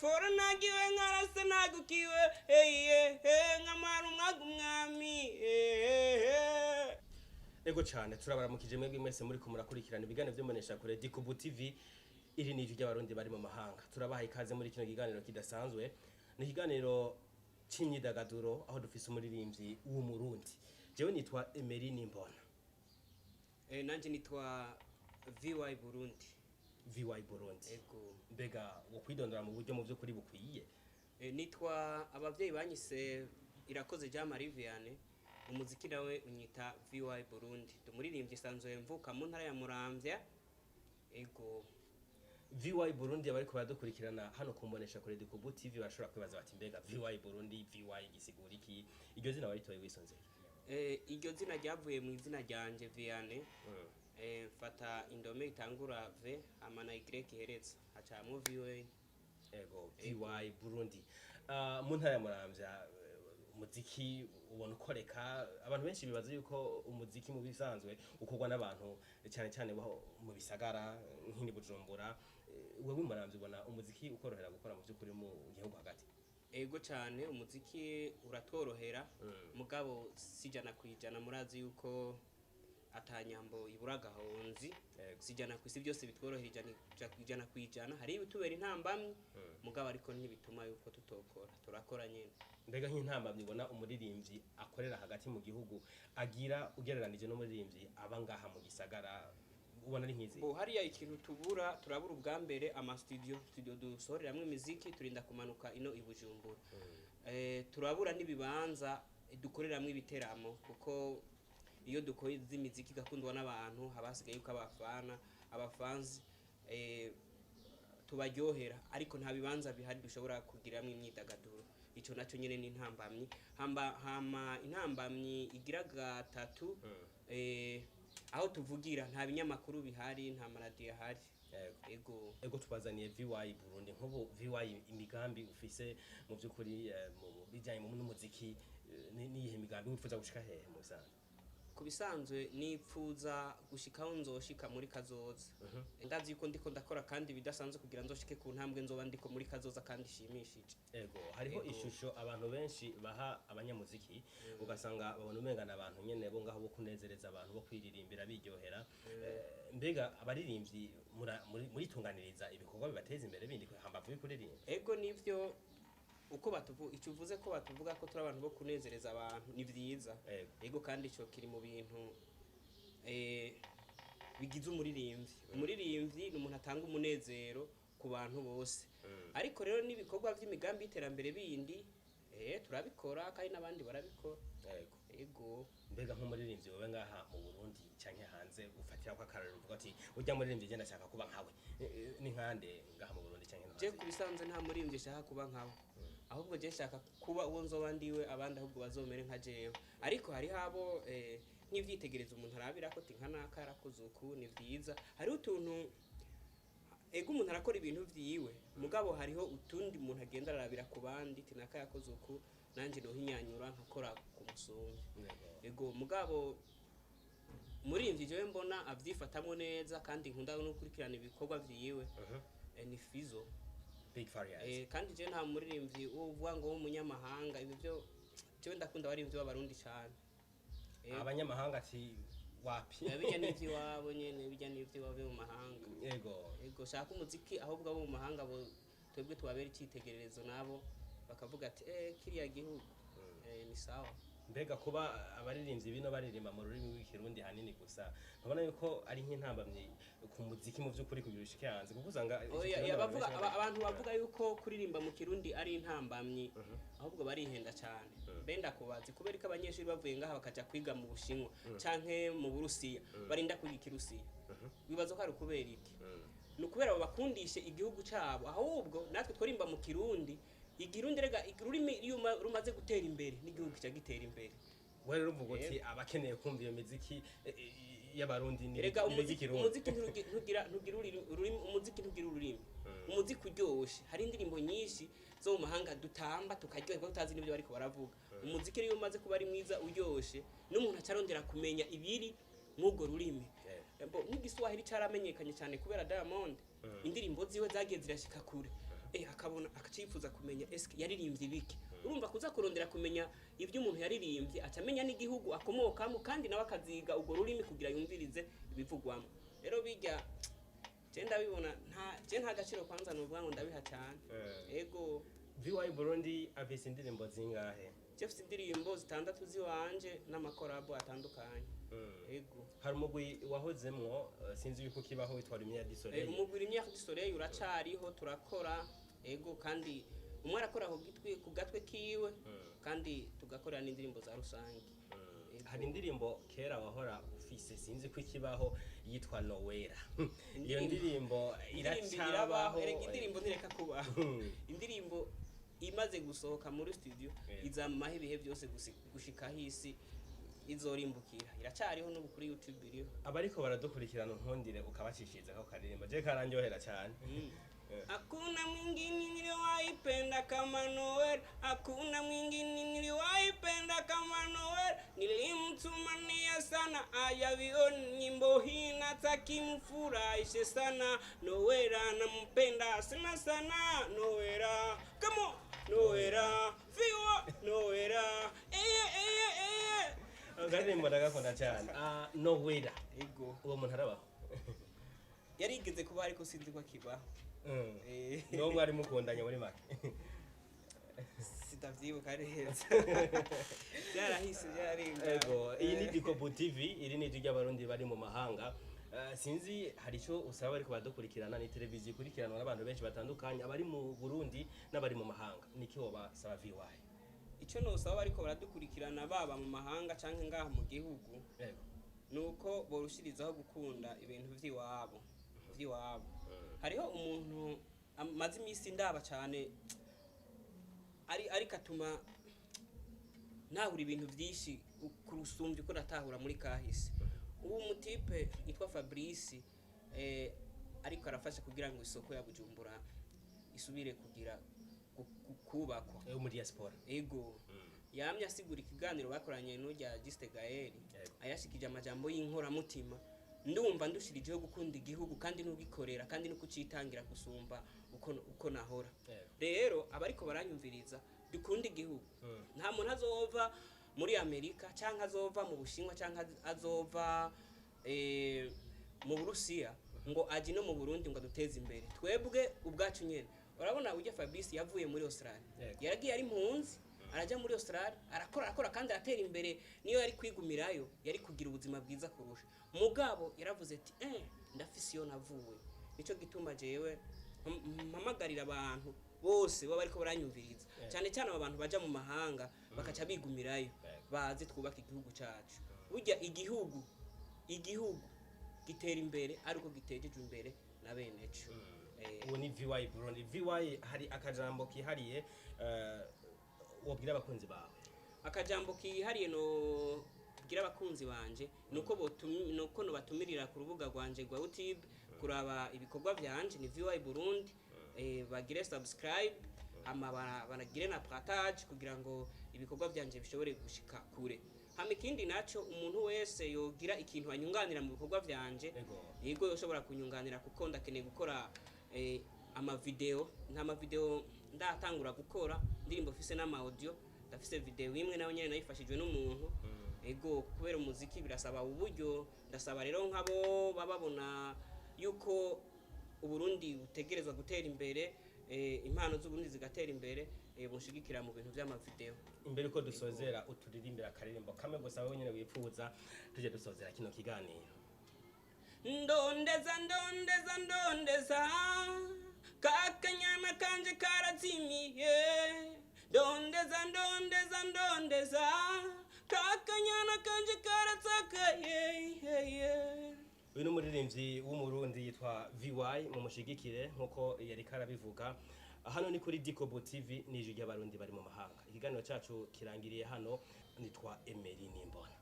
Fora nagiwe nkarase nagukiwe, hey, hey, nkamara umwaga umwami, hey, hey. Ego cyane, turabaramukije mwebwe mwese muri ko murakurikirana ibiganiro by'Umunesha Kure Dikubu TV. Iri ni ijwi ry'Abarundi bari mu mahanga. Turabaha ikaze muri kino kiganiro kidasanzwe, ni ikiganiro c'imyidagaduro aho dufise umuririmbyi w'Umurundi. Jewe nitwa Emery Nimbona. Nanje nitwa VY Burundi. VY Burundi. Ego. Mbega wo kwidondora mu buryo mu by'ukuri bukwiye? Nitwa, abavyeyi banyise Irakoze Jean Marie Vianney, umuziki nawe unyita VY Burundi. Ndi umuririmbyi sanzwe mvuka mu ntara ya Muramvya. Ego. VY Burundi, abariko baradukurikirana hano ku Mbonesha Kure Dikubu TV bashobora kwibaza bati: "Mbega VY Burundi, VY gisigura iki?" Iryo zina waritoye wisunze iki? Iryo zina ryavuye mu izina ryanje Vianney. Mfata indome itangura V hama na Y ihereza, hacamwo VY. Ego, VY Burundi. Mu ntara ya Muramvya, umuziki ubona ukoreka? Abantu benshi bibaza yuko umuziki mu bisanzwe ukorwa n'abantu cyane cyane bo mu bisagara nk'ini Bujumbura. Wewe Muramvya ubona umuziki ukorohera gukora mu by'ukuri mu gihugu hagati? Ego cyane, umuziki uratworohera, mugabo si 100%. Murazi yuko atanyambo ibura gahonzi. Ego. Si ijana ku isi byose bitworohera 100%. Hari ibitubera intambamyi, mugabo ariko ntibituma yuko tutokora, turakora nyene. Mbega nk'intambamyi ubona umuririmbyi akorera hagati mu gihugu agira ugereranije n'umuririmbyi aba ngaha mu gisagara, ubona ari nk'izi? Bo hariya ikintu tubura, turabura ubwa mbere ama studio dusohoreramwo imiziki, turinda kumanuka ino i Bujumbura. Turabura n'ibibanza dukoreramwo ibiteramo, kuko iyo dukoze imiziki igakundwa n'abantu, haba hasigaye yuko abafana, abafanzi, tubaryohera, ariko nta bibanza bihari dushobora kugiramwo imyidagaduro. Ico naco nyene ni intambamyi. Hamba hama intambamyi igira gatatu, aho tuvugira nta binyamakuru bihari, nta maradiyo ahari. Yego. Ego. Ego, tubazaniye VY Burundi. Nk'ubu VY, imigambi ufise mu by'ukuri mu bijyanye n'umuziki, niyihe migambi wifuza gushika hehe mu bisanzwe? Ku bisanzwe nipfuza gushikaho nzoshika muri kazoza. Ndazi yuko ndiko ndakora kandi bidasanzwe kugira nzoshike ku ntambwe nzoba ndiko muri kazoza kandi ishimishije. Ego, hariho Ego. ishusho abantu benshi baha abanyamuziki, ugasanga babona umengana abantu nyene bo ngaho bo kunezereza abantu, bo kwiririmbira biryohera. Mbega abaririmbyi muritunganiriza ibikorwa bibateza imbere bindi hambavu y'ukuririmba? Ego, nivyo, uko batuvu icyo uvuze ko batuvuga ko turi abantu bo kunezereza abantu ni vyiza. Ego. Ego, kandi ico kiri mu bintu bigize umuririmbyi. Umuririmbyi ni umuntu atanga umunezero ku bantu bose, ariko rero n'ibikorwa vy'imigambi y'iterambere bindi turabikora kandi n'abandi barabikora. Ego. Ego. Mbega nk'umuririmbyi wowe ngaha mu Burundi canke hanze ufatira ko akarorero, uvuga ati: "Urya muririmbyi je ndashaka kuba nkawe," ni nkande ngaha mu Burundi canke no Je hanze? ku bisanzwe nta muririmbyi nshaka kuba nkawe, ahubwo je nshaka kuba uwo nzoba ndiwe, abandi ahubwo bazomere nka jewe. Ariko hariho abo nk'ivyitegerezo umuntu arabira ko ati nka naka yarakoze uku, ni vyiza. Hariho utuntu, ego, umuntu arakora ibintu vyiwe, mugabo hariho utundi umuntu agenda ararabira ku bandi, ati naka yakoze uku, nanje nohinyanyura nkakora ku musumbi. Yego. Ego, mugabo umuririmbyi jewe mbona avyifatamwo neza kandi nkunda no gukurikirana ibikorwa vyiwe ni Fizo. Big Farious. Kandi je nta muririmbyi uvuga ngo w'umunyamahanga, ibi byo jewe ndakunda abaririmbyi b'Abarundi cyane. Abanyamahanga ati wapi? Bijya n'ivy'iwabo nyene, bijya n'ivy'iwabo byo mu mahanga. Yego. Ego, shaka umuziki ahubwo abo mu mahanga bo twebwe tubabera icyitegererezo, nabo bakavuga ati: "Kiriya gihugu ni sawa." Mbega kuba abaririmbyi bino baririmba mu rurimi rw'Ikirundi hanini gusa, ntubona yuko ari nk'intambamyi ku muziki mu by'ukuri kugira ushike hanze, kuko usanga ico Oya, Kirundi ya, abantu bavuga benshi abantu bavuga yuko kuririmba mu Kirundi ari intambamyi, ahubwo barihenda cyane. Benda kubazi kubera ko abanyeshuri bavuye ngaha bakaja kwiga mu Bushinwa canke mu Burusiya barinda kwiga Ikirusiya, wibaza ko ari ukubera iki? Ni ukubera babakundishe igihugu cabo. Ahubwo natwe tworimba mu Kirundi. Ikirundi rega, ururimi iyo rumaze gutera imbere n'igihugu kica gitera imbere. Wewe rero uvuga uti abakeneye kumva iyo miziki y'Abarundi ni Erega ni umuziki Kirundi. Umuziki ntugira ururimi, umuziki ntugira ururimi, umuziki uryoshe. Hari indirimbo nyinshi zo mu mahanga dutamba tukaryoherwa tutazi n'ibyo bariko baravuga. Umuziki rero iyo umaze kuba ari mwiza uryoshe, n'umuntu acarondera kumenya ibiri mw'urwo rurimi. Bo, nk'Igiswahili caramenyekanye cyane kubera Diamond, indirimbo ziwe zagiye zirashika kure. Akabona akacifuza kumenya eske yaririmbye ibiki. Urumva kuza kurondera kumenya ibyo umuntu yaririmbye, acamenya n'igihugu akomokamo, kandi nawe akaziga urwo rurimi kugira yumvirize ibivugwamo. Rero bijya je ndabibona nta gaciro kwanza nuvuga ngo ndabiha cyane. Ego. VY Burundi afise indirimbo zingahe? Je mfise indirimbo zitandatu ziwanje n'amakorabo atandukanye. Ego. Hari umugwi wahozemwo, sinzi yuko kibaho, witwa Lumière du Soleil. Umugwi Lumière du Soleil uracariho, turakora. Ego, kandi umwe arakora ku gitwi ku gatwe kiwe, kandi tugakorera n'indirimbo za rusange. Ego. Hari indirimbo kera wahora ufise, sinzi ko ikibaho, yitwa Nowera. Iyo ndirimbo Indirimbo irabaho. iracabaho? Erega indirimbo ntireka kubaho. Indirimbo imaze gusohoka muri studio izamaho ibihe byose gushika aho isi izorimbukira. Iracariho n'ubu kuri YouTube iriho. Abariko baradukurikirana, unkundire ukabacishiriza ko karirimbo, je karandyohera cyane. Hakuna mwingine niliwaipenda kama Noel, hakuna mwingine niliwaipenda kama Noel. Nilimtumania sana ajavioni nyimbo hii, nataki mfurahishe sana. Noela nampenda sana sana, Noela, come on, Noela, fiwa, Noela, eye eye eye. Akaririmbo ndagakunda cyane. Ah, Nowera. Ego. Uwo muntu arabaho? Yarigeze kuba, ariko sinzi ko akibaho. Niwo mwari mukundanye muri make? Sitavyibuka neza, byarahise byararenga. Ego, iyi ni Dikobu TV, iri ni ijwi ry'Abarundi bari mu mahanga. Sinzi hari icyo usaba ariko badukurikirana, ni televiziyo ikurikiranwa n'abantu benshi batandukanye, abari mu Burundi n'abari mu mahanga. Niki wobasaba, VY? Icyo nosaba bariko baradukurikirana, baba mu mahanga canke ngaha mu gihugu, nuko borushirizaho gukunda ibintu vy'iwabo. Hariho umuntu amaze iminsi ndaba cane, ari ariko atuma nahura ibintu vyinshi kurusumbya uko natahura muri kahise. Ubu mutipe yitwa Fabrice, ariko arafasha kugira ngo isoko ya Bujumbura isubire kugira kubakwa. Muri diaspora. Ego, yamye asigura ikiganiro bakoranye n'urya Giste Gael. Ayashikije amajambo y'inkoramutima, ndumva ndushirijeho gukunda igihugu kandi n'ugikorera kandi no kucitangira gusumba uko nahora. Rero abariko baranyumviriza, dukunda igihugu. Nta muntu azova muri Amerika canke azova mu Bushinwa canke azova mu Burusiya ngo aje no mu Burundi ngo aduteze imbere. Twebwe ubwacu nyene, urabona ujya Fabrice yavuye muri Australia, yaragiye ari impunzi, araja muri Australia, arakora, arakora kandi aratera imbere. Niyo yari kwigumirayo yari kugira ubuzima bwiza kurusha, mugabo yaravuze ati ndafise iyo navuye. Nico gituma jewe mpamagarira abantu bose baba bariko baranyumviriza, cyane cyane aba bantu baja mu mahanga bakaca bigumirayo, baze twubaka igihugu cacu. Burya igihugu gitera imbere ariko gitejejwe imbere na bene co. Uwo ni VY Burundi. VY, hari akajambo kihariye wobwira abakunzi bawe? Akajambo kihariye no bwira abakunzi banje nuko nobatumirira ku rubuga rwanje rwa YouTube kuraba ibikorwa vyanje, ni VY Burundi. Bagire subscribe ama banagire na partage kugira ngo ibikorwa vyanje bishobore gushika kure. Hama ikindi naco, umuntu wese yogira ikintu anyunganira mu bikorwa vyanje, yego, yoshobora kunyunganira, kuko ndakeneye gukora amavideo. Nta mavideo ndatangura gukora, indirimbo mfise n'ama audio, ndafise video imwe nayo nyene nayifashijwe n'umuntu. Ego, kubera umuziki birasaba uburyo. Ndasaba rero nk'abo baba babona yuko Uburundi butegerezwa gutera imbere, impano z'Uburundi zigatera imbere, bunshigikira mu bintu vy'amavideo. Imbere uko dusozera, uturirimbira akaririmbo kamwe gusa wowe nyene wifuza, tuje dusozera kino kiganiro. Ndondeza, ndondeza, ndondeza, kakanyana kanje karazimiye. Ndondeza, ndondeza, ndondeza, kakanyana kanje karatsakaye. Uyu ni umuririmbyi w'Umurundi yitwa VY, mumushigikire nkuko yari karabivuga. Hano ni kuri Dikobo TV, ni ijwi ry'Abarundi bari mu mahanga. Ikiganiro cyacu kirangiriye hano, nitwa Emery Nimbona.